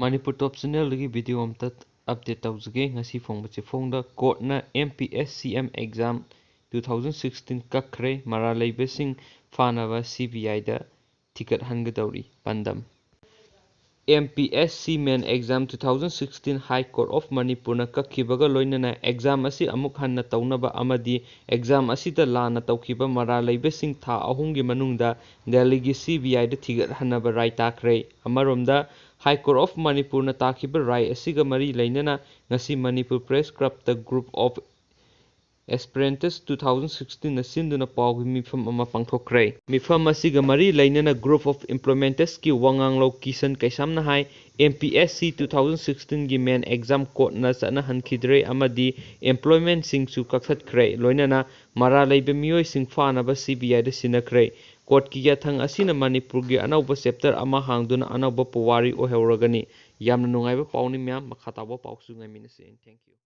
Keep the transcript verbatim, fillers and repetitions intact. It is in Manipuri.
ꯃꯅꯤꯄꯨꯔ ꯇꯣꯞ ꯆꯦꯅꯦꯜꯗꯒꯤ ꯚꯤꯗꯤꯑꯣ ꯑꯝꯇ ꯑꯞꯗꯦꯠ ꯇꯧꯖꯒꯦ꯫ ꯉꯁꯤ ꯐꯣꯡꯕ ꯆꯦꯐꯣꯡꯗ ꯀꯣꯔꯠꯅ M P S C M exam two thousand sixteen ꯀꯛꯈ꯭ꯔꯦ꯫ ꯃꯔꯥꯜ ꯂꯩꯕꯁꯤꯡ ꯐꯥꯅꯕ C B I ꯗ ꯊꯤꯒꯠꯍꯟꯒꯗꯧꯔꯤ꯫ ꯄꯥꯟꯗꯝ: M P S C main exam two thousand sixteen High Court of ꯃꯅꯤꯄꯨꯔꯅ ꯀꯛꯈꯤꯕꯒ ꯂꯣꯏꯅꯅ exam ꯑꯁꯤ ꯑꯃꯨꯛ ꯍꯟꯅ ꯇꯧꯅꯕ ꯑꯃꯗꯤ exam ꯑꯁꯤꯗ ꯂꯥꯟꯅ ꯇꯧꯈꯤꯕ ꯃꯔꯥꯜ ꯂꯩꯕꯁꯤꯡ ꯊꯥ ꯑꯍꯨꯝꯒꯤ ꯃꯅꯨꯡꯗ ꯗꯦꯜꯂꯤꯒꯤ C B I ꯗ ꯊꯤꯒꯠꯍꯟꯅꯕ ꯔꯥꯏ ꯇꯥꯈ꯭ꯔꯦ꯫ ꯑꯃꯔꯣꯝꯗ, High Court of ꯃꯅꯤꯄꯨꯔꯅ ꯇꯥꯈꯤꯕ ꯔꯥꯏ ꯑꯁꯤꯒ ꯃꯔꯤ ꯂꯩꯅꯅ ꯉꯁꯤ Manipur Press Clubꯇ Group of Aspirants two thousand sixteen ꯅ ꯁꯤꯟꯗꯨꯅ ꯄꯥꯎꯒꯤ ꯃꯤꯐꯝ ꯑꯃ ꯄꯥꯡꯊꯣꯛꯈ꯭ꯔꯦ꯫ ꯃꯤꯐꯝ ꯑꯁꯤꯒ ꯃꯔꯤ ꯂꯩꯅꯅ Group of Employmentsꯀꯤ ꯋꯥꯉꯥꯡꯂꯣꯏ Kisan ꯀꯩꯁꯥꯝꯅ high, M P S C two thousand sixteen ꯒꯤ main exam ꯀꯣꯔꯠꯅ ꯆꯠꯅꯍꯟꯈꯤꯗ꯭ꯔꯦ ꯑꯃꯗꯤ employmentꯁꯤꯡꯁꯨ ꯀꯛꯊꯠꯈ꯭ꯔꯦ꯫ ꯂꯣꯏꯅꯅ ꯃꯔꯥꯜ ꯂꯩꯕ ꯃꯤꯑꯣꯏꯁꯤꯡ ꯐꯥꯅꯕ C B I ꯗ ꯁꯤꯟꯅꯈ꯭ꯔꯦ꯫ ꯀꯣꯔꯠꯀꯤ ꯌꯥꯊꯪ ꯑꯁꯤꯅ ꯃꯅꯤꯄꯨꯔꯒꯤ ꯑꯅꯧꯕ chapter ꯑꯃ ꯍꯥꯡꯗꯨꯅ ꯑꯅꯧꯕ ꯄꯨꯋꯥꯔꯤ ꯑꯣꯏꯍꯧꯔꯒꯅꯤ꯫ ꯌꯥꯝꯅ ꯅꯨꯡꯉꯥꯏꯕ ꯄꯥꯎꯅꯤ ꯃꯌꯥꯝ, ꯃꯈꯥ ꯇꯥꯕ ꯄꯥꯎꯁꯨ ꯉꯥꯏꯃꯤꯟꯅꯁꯤ꯫ Thank you꯫